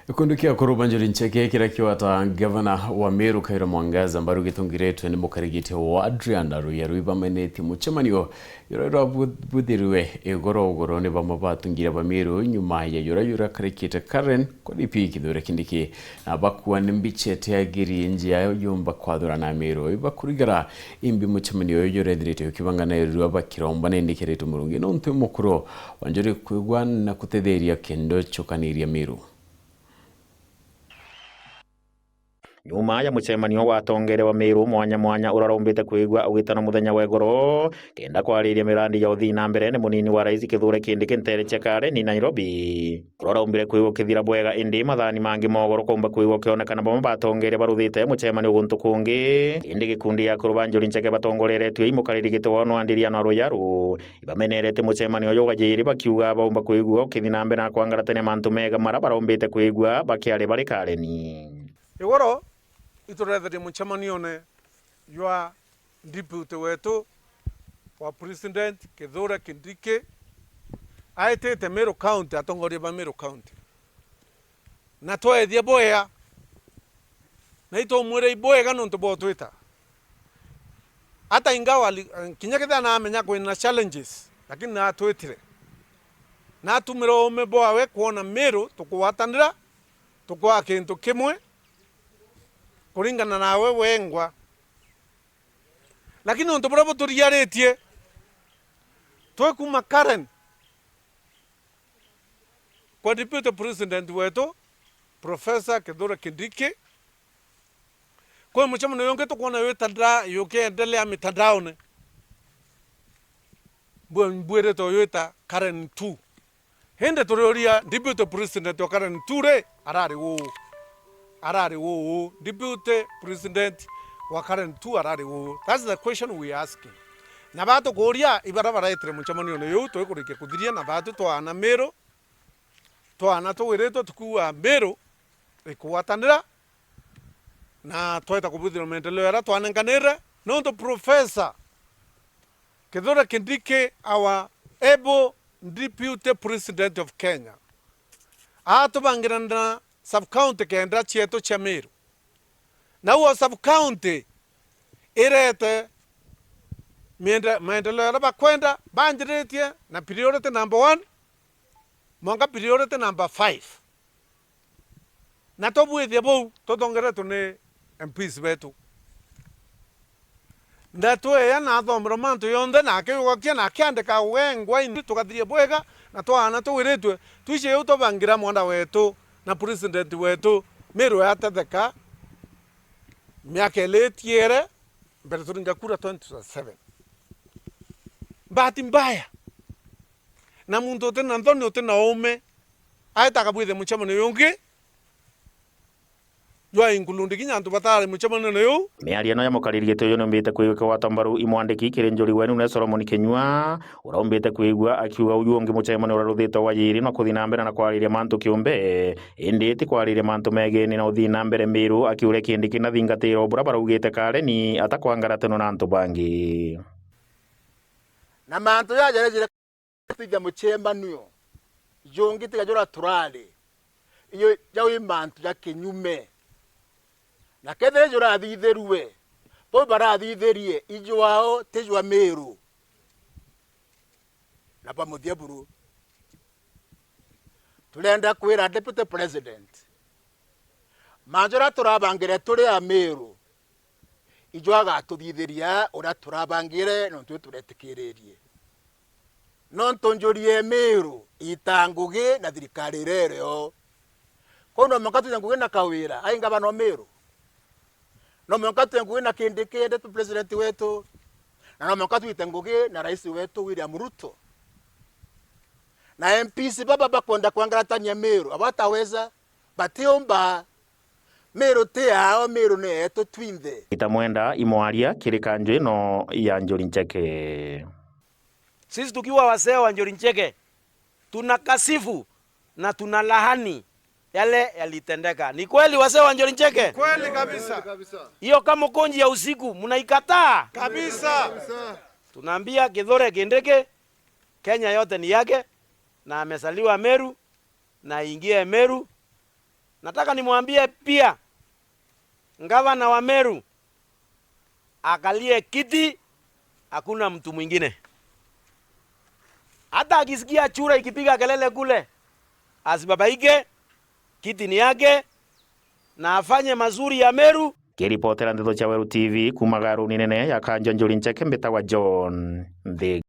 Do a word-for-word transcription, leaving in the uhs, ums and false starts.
Gikundi kia Kuruba Njuri Ncheke kiria kiwata gavana wa Meru Kawira Mwangaza mbaru gitungiritwe ni mukarigiti wa Adrian Aruya rwibamenetie mucemanio juria rwabuthirwe igoro ugoro ni bamwe batungire ba Meru nyuma ya juria jurakarikite Karen kwa D P Kithure Kindiki na bakua ni mbicha itiagiri njia yumba kwathura na Meru ibakurigara. Imbi mucemanio uyu jurethiritwe ukibanganairua bakiromba nindi kiritwe murungi nontu mukuru wa Njuri kwigua na kutetheria kendo chukaniria Meru. Nyuma ya mucemanio wa atongeria ba Meru mwanya mwanya urarombite kwigua ugitana muthenya wa igoro kenda kwariria mirandi ya uthii na mbere ni munini wa rais Kithure Kindiki ntere cia Kareni Nairobi. Urarombire kwigua ukithira bwega indi mathani mangi mogoro kumba kwigua ukionekana bamwe batongeria baruthite mucemanio guntu kungi indi gikundi ya Kuruba Njuri Ncheke batongoreretue imukariri giti wao no Adrian Aruya ru Ibamenerete mucemanio uyu wa jiri bakiuga baumba kwigua ukithi na mbere na kwangaratania mantu mega mara barombite kwigua bakiari bari Kareni. Igoro ituretherie mucemanione jwa deputy wetu wa president Kithure Kindiki aitite Meru County, atongoria ba Meru County. Na tweethia bwea, na itumwira ibwega nontu bwotwita. Hata ingawa ali-, kinya kethira naamenya kwina challenges, lakini naatwitire. Naatumire uume bwawe kwona Meru tukugwatanira, tukwaa kintu kimwe, kuringana nawe wengwa. Lakini untu buria buturiaritie, twikuma Karen, kwa deputy president wetu, Professor Kithure Kindiki, kwi mucemanio jungi tukwona wita nda-, yukiendelea mitandaone. Mbwi-, mbwiritwe wita Karen two. Indi turiuria deputy president wa Karen two ri, arari uu? Arari uu? Deputy president wa Karen two arari uu? That's the question we are asking. Na batukuuria, ibaria baretire mucemanione juu, twikurikia kuthiria na baatu twaana Meru, twaana tuwiritwe tukiuga Meru ikugwatanira, na tweta kubuthirwa maendeleo jaria twanenkanire, nontu Professor Kithure Kindiki, our able Deputy President of Kenya, atubangira na sub-county kenda cietu cia Meru. Nauo sub-county irete miende-, maendeleo jaria bakwenda, banjiritie na priority number one, mwanka priority number five. Na tubwithie buu tutongeretwe ni M Ps betu. Ndeto iria nathomerwe mantu jonthe, na akiugakia, na akiandika wengwa, indi tugathiria bwega, na twaana tuwiritwe, twici iu tubangira mwanda wetu na president wetu, Meru yatetheka, miaka ili itiere, mbere turinga kura twenty twenty-seven. Bahati mbaya, na muntu uti na nthoni, uti na uume, aeta akabwithia mucemanio jungi, jwa include kinya antu bataari mucemanio juu. Miario ino ya mukariri giti uyu niumbite kwigua ikigwatwa mbaru i mwandiki kiri Njuri wenu ne Solomon Kinyua, uria umbite kwigua akiuga uyu ungi mucemanio uraruthitwe wa jiri na kuthi na mbere na kwariria mantu kiumbe, indi ti kwariria mantu megeni na uthii na mbere Miru, akiuria Kindiki nathingatiro buria baraugite Kareni atakwangaratano na antu bangi. Na mantu jajarejire tiga mucemanio jungi tiga jura turari, iyo jau i mantu ja kinyume. Na kethira jurathithirue, bau barathithirie i jwao ti jwa Miru. Na bwa muthia buru, turenda kwira Deputy President, mantu jaria turabangire turi a Miru, ijo agatuthithiria uria turabangire, nontu turetikiririe. Nontu Njuri e Miru, ita ngugi na thirikari iria irio. Kwou no mwanka twite ngugi na Kawira, ai ngavana o Miru. No mwanka twite ngugi na Kindiki, deputy president wetu. Na no mwanka twite ngugi na rais wetu William Ruto. Na M Ps baba bakwenda kwangaratania Miru, abataweza, batiumba. Miru ti yao, Miru ni yetu twinthe. Itamwenda imwaria kiri kanju ino ya Njuri Ncheke. Sisi tukiwa wasee wa Njuri Ncheke, tunakasifu na tunalaani yale yalitendeka. Ni kweli, wasee wa Njuri Ncheke? Kweli kabisa. Hiyo kama konji ya usiku, mnaikataa? Kabisa. Tunaambia Kithure Kindiki, Kenya yote ni yake, na amezaliwa Meru, na aingie Meru, Nataka nimwambie pia, gavana wa Meru akalie kiti, hakuna mtu mwingine. Hata akisikia chura ikipiga kelele kule, asibabaike, kiti ni yake, na afanye mazuri ya Meru. Kiripotera ndeto cia Weru T V kuuma garuni nene ya Kanjonjori Ncheke, mbitagwa John Nthi.